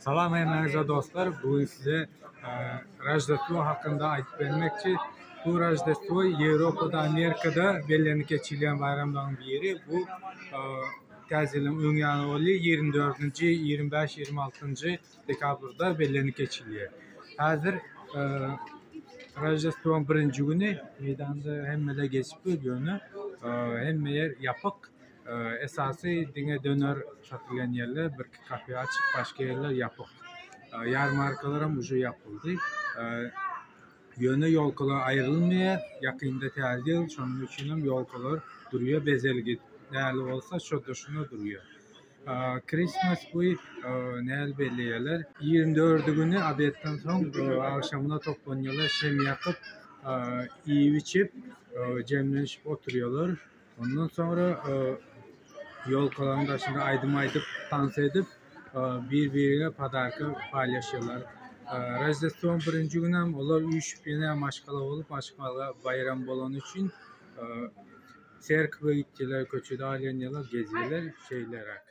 Salam hemmäňize dostlar. Bu gün size Roždestwo hakynda aýdyp bermekçi. Bu Roždestwo Ýewropada, Amerikada bellenip geçilýän baýramlaryň biri. Bu Täze ýylyň öň ýany bolýar. 24-nji, 25, 26-njy dekabrda bellenip geçilýär. Häzir Roždestwoň birinji güni meýdanda hemmeler geçip ýöne hemme ýer ýapyk. Esasy diňe döner satylýan ýerler, birki kafe açyk, başga ýerler ýapyk. Ýarmarkalaram uje ýapyldy. Ýöne ýolkalar aýrylmaýar. Ýakynda Täze ýyl, şonuň üçinem ýolkalar durýar, bezelgi däli bolsa şo-da şuna durýar. Christmas bu näl belleýärler? 24 güni obedden soň agşamyna toplanýarlar, şem ýakyp, iýip-içip, jemlenişip oturýarlar. Ondan soňra ýolkalaryň daşynda aýdym aýdyp, tans edip, bir-birine podarka paýlaşýarlar. Roždestwoň birinji günem olar üýşüp ýene maşgala bolup, maşgala baýram bolany üçin serkwe gitýärler, köçede aýlanýarlar, gezýärler şeýleräk.